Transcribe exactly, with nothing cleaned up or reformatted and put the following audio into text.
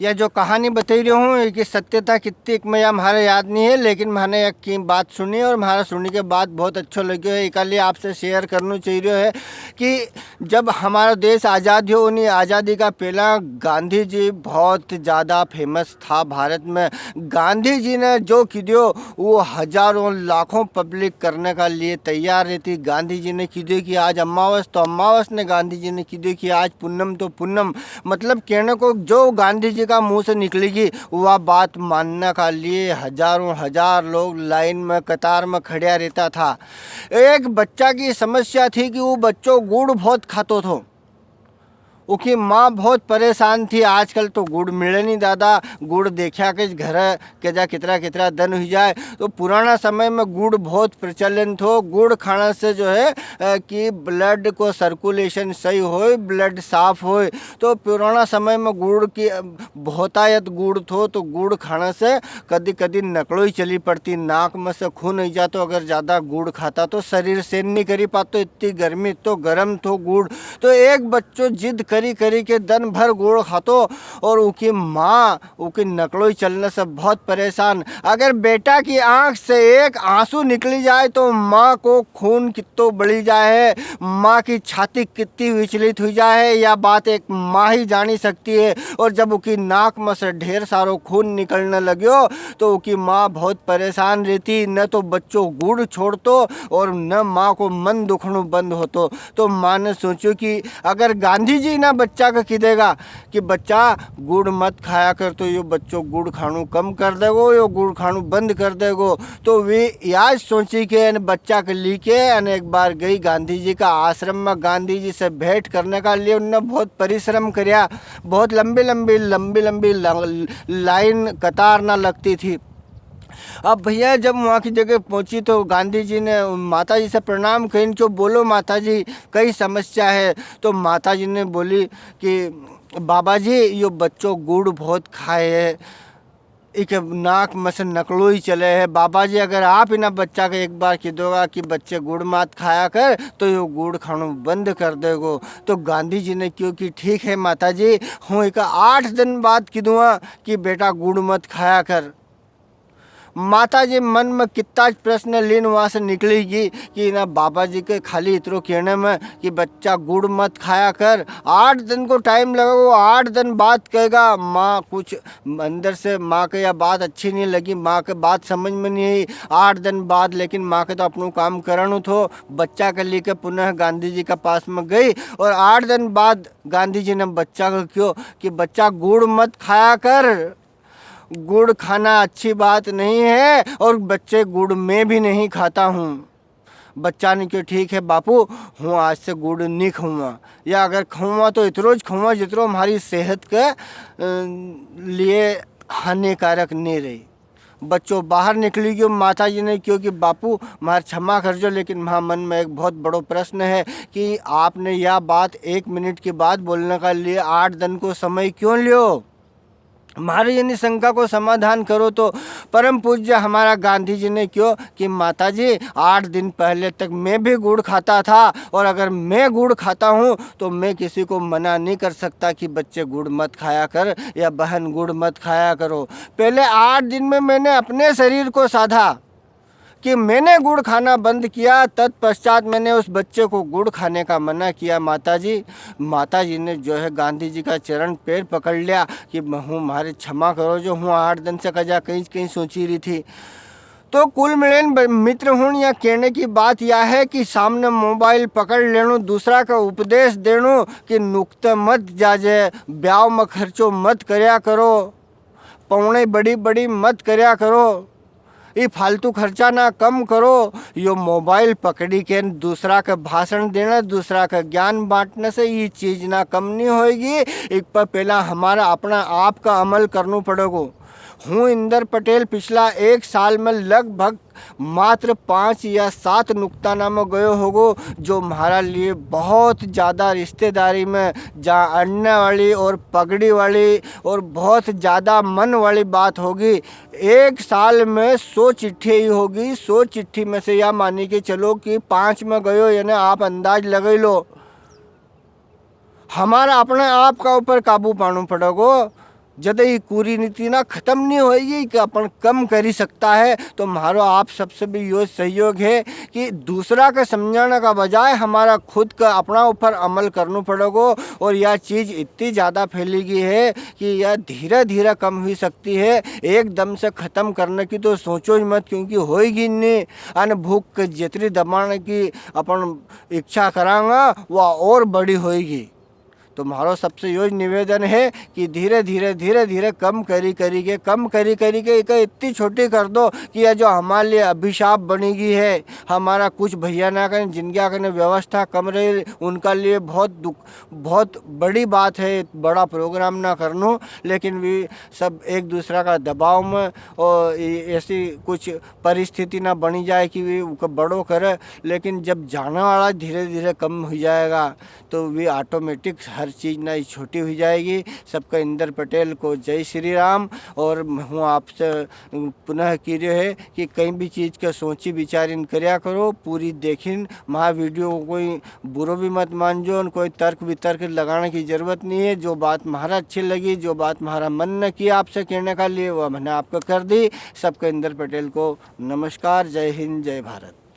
या जो कहानी बताई रह्यो हूँ, इकी सत्यता कितनी, मैं, या म्हारे याद नहीं है, लेकिन मैंने एक की बात सुनी और म्हारे सुनी के बाद बहुत अच्छो लग्यो है। इका लिए आपसे share करनो चाहिए है कि जब हमारा देश आज़ाद हुयो, उनी आज़ादी का पहला गांधी जी बहुत ज़्यादा famous था भारत में। गांधी जी ने जो की दियो, वो हजारों लाखों public करने का लिए तैयार रहती। गांधी जी ने की दियो कि आज अमावस तो अमावस ने, गांधी जी ने की दियो कि आज पूनम तो पूनम। मतलब कहने को जो गांधी जी का मुंह से निकलेगी, वह बात मानने का लिए हजारों हजार लोग line में, कतार में खड़िया रहता था। एक बच्चा की समस्या थी कि वो बच्चो गुड़ बहुत खातो थो। उकी माँ बहुत परेशान थी, आजकल तो गुड़ मिले नहीं दादा, गुड़ देखा के घर के जा कितरा कितरा दन हुई जाए। तो पुराना समय में गुड़ बहुत प्रचलन थो। गुड़ खाने से जो है, अ, कि blood को circulation सही होए, blood साफ होए। तो पुराना समय में गुड़ की, अ, बहुतायत गुड़ थो, तो गुड़ खाने से कदी कदी नकलो ही चली पड़ती, नाक में से खून आई जातो। अगर ज़्यादा गुड़ खाता तो शरीर सहन नहीं करी पातो, इतनी गर्मी, इतनो गर्म थो गुड़। तो एक बच्चो जिद करी करी के दन भर गुड़ खातो और उकी माँ उकी नकलोई चलने से बहुत परेशान। अगर बेटा की आंख से एक आंसू निकली जाए तो माँ को खून कित्तो बड़ी जाए है, माँ की छाती कितनी विचलित हुई जाए है, या बात एक माँ ही जानी सकती है। और जब उकी नाक में से ढेर सारो खून निकलने लग्यो, तो उकी माँ बहुत परेशान रहती, न तो बच्चो गुड़ छोड़तो और न माँ को मन दुखणो बंद होतो। तो माँ ने सोच्यो कि अगर गांधी जी ना बच्चा का की देगा कि बच्चा गुड़ मत खाया कर, तो यो बच्चो गुड़ खाणो कम कर देगो, यो गुड़ खाणो बंद कर देगो। तो वे याज सोची के अन बच्चा के ली के अन एक बार गई गांधी जी का आश्रम में। गांधी जी से भेंट करने का लिए उनने बहुत परिश्रम करया, बहुत लंबी लंबी, लंबी लंबी ल-, line, कतार ना लगती थी। अब भैया, जब वहाँ की जगह पहुँची तो गांधी जी ने माता जी से प्रणाम करीन क्यो, "बोलो माता जी, कई समस्या है?" तो माता जी ने बोली कि, "बाबा जी, यो बच्चो गुड़ बहुत खाए है, इके नाक में से नकलो ही चले है। बाबा जी, अगर आप इना बच्चा के एक बार की दोगा कि बच्चे गुड़ मत खाया कर, तो यो गुड़ खाणो बंद कर देगो।" तो गांधी जी ने क्यो कि, "ठीक है माता जी, हूँ इका आठ दिन बाद की दूँगा कि बेटा गुड़ मत खाया कर।" माता जी मन में कितना ज प्रश्न लीन वहाँ से निकलेगी कि इना बाबा जी के खाली इतरो कहने में कि बच्चा गुड़ मत खाया कर, आठ दिन को time लगेगो, आठ दिन बाद कहेगा, माँ कुछ अंदर से माँ के या बात अच्छी नहीं लगी, माँ के बात समझ में नहीं आई। आठ दिन बाद लेकिन माँ के तो अपनो काम करनो थो, बच्चा के लेके पुनः गांधी जी के पास में गई और आठ दिन बाद गांधी जी ने बच्चा को क्यो कि बच्चा गुड़ मत खाया कर, गुड़ खाना अच्छी बात नहीं है और बच्चे गुड़ मैं भी नहीं खाता हूँ। बच्चा ने क्यो, "ठीक है बापू, हूँ आज से गुड़ नहीं खाऊंगा, या अगर खाऊंगा तो इतरो ज खाऊंगा जितरो हमारी सेहत के, अ, लिए हानिकारक नहीं रही।" बच्चो बाहर निकली गयो। माता जी ने क्यो कि, "बापू, म्हार क्षमा करजो, लेकिन म्हार मन में एक बहुत बड़ो प्रश्न है कि आपने या बात एक मिनट की बात बोलने का लिए आठ दिन को समय क्यों लियो? म्हारी इनी शंका को समाधान करो।" तो परम पूज्य हमारा गांधी जी ने क्यो कि, "माता जी, आठ दिन पहले तक मैं भी गुड़ खाता था, और अगर मैं गुड़ खाता हूँ, तो मैं किसी को मना नहीं कर सकता कि बच्चे गुड़ मत खाया कर या बहन गुड़ मत खाया करो।" पहले आठ दिन में मैंने अपने शरीर को साधा कि मैंने गुड़ खाना बंद किया, तत्पश्चात मैंने उस बच्चे को गुड़ खाने का मना किया, माता जी। माता जी ने जो है गांधी जी का चरण पैर पकड़ लिया कि मैं हूँ, म्हारे क्षमा करो जो हूँ आठ दिन से कजा कहीं, कहीं सोची रही थी। तो कुल मिलेन ब-, मित्र हुण या कहने की बात या है कि सामने mobile पकड़ लेनो, दूसरा का उपदेश देनो कि नुकते मत जाजे, ब्याव में खर्चो मत करया करो, पौने बड़ी बड़ी मत करया करो, ई फालतू खर्चा ना कम करो। यो mobile पकड़ी के दूसरा का भाषण देना, दूसरा का ज्ञान बांटने से ई चीज ना कम नहीं होएगी। एक पर पहला हमारा अपना आप का अमल करनो पड़ेगो। हूँ इंदर पटेल पिछला एक साल में लगभग मात्र पाँच या सात नुकताना में गयो होगो, जो म्हारा लिए बहुत ज़्यादा रिश्तेदारी में जा अड़ने वाली और पगड़ी वाली और बहुत ज़्यादा मन वाली बात होगी। एक साल में सौ चिट्ठी ही होगी, सौ चिट्ठी में से या मानी के चलो कि पाँच में गयो, यानी आप अंदाज लगाई लो। हमारा अपने आप का ऊपर काबू पानो पड़ेगो। जद ये कुरीति ना खत्म नहीं होएगी कि अपन कम करी सकता है। तो म्हारो आप सबसे भी यो सहयोग है कि दूसरा का समझाने का बजाय हमारा खुद का अपना ऊपर अमल करना पड़ेगो। और यह चीज इतनी ज्यादा फैली गई है कि यह धीरे-धीरे कम हुई सकती है, एकदम से खत्म करने की तो सोचो ही मत, क्योंकि होएगी नहीं। अन भूख के जितनी दबाने की अपन इच्छा करांगा, वह और बड़ी होएगी। तो म्हारो सबसे यो ज निवेदन है कि धीरे-धीरे, धीरे-धीरे कम करी, करी के, कम करी, करी के इके इतनी छोटी कर दो कि यह जो हमारे लिए अभिशाप बनी गई है, हमारा कुछ भैया ना कने, जिनके कने व्यवस्था कम रही, उनका लिए बहुत दुख, बहुत बड़ी बात है, बड़ा program ना करनो, लेकिन वे सब एक दूसरा का दबाव में और ए-, ऐसी कुछ परिस्थिति ना बनी जाए कि वे उके बड़ो करे, लेकिन जब जाने वाला धीरे-धीरे कम हुई जाएगा, तो वे automatic हर चीज ना ही छोटी हुई जाएगी। सबका इंदर पटेल को जय श्री राम। और हूँ आपसे पुनः कह रह्यो है कि कई भी चीज का सोची विचारिन करया करो, पूरी देखिन। म्हारा video को कोई बुरो भी मत मानजो, और कोई तर्क वितर्क लगाने की जरूरत नहीं है। जो बात म्हारा अच्छी लगी, जो बात म्हारा मन न की आपसे कहने का लिए, वह मैंने आपको कर दी। सबका इंदर पटेल को नमस्कार, जय हिंद, जय भारत।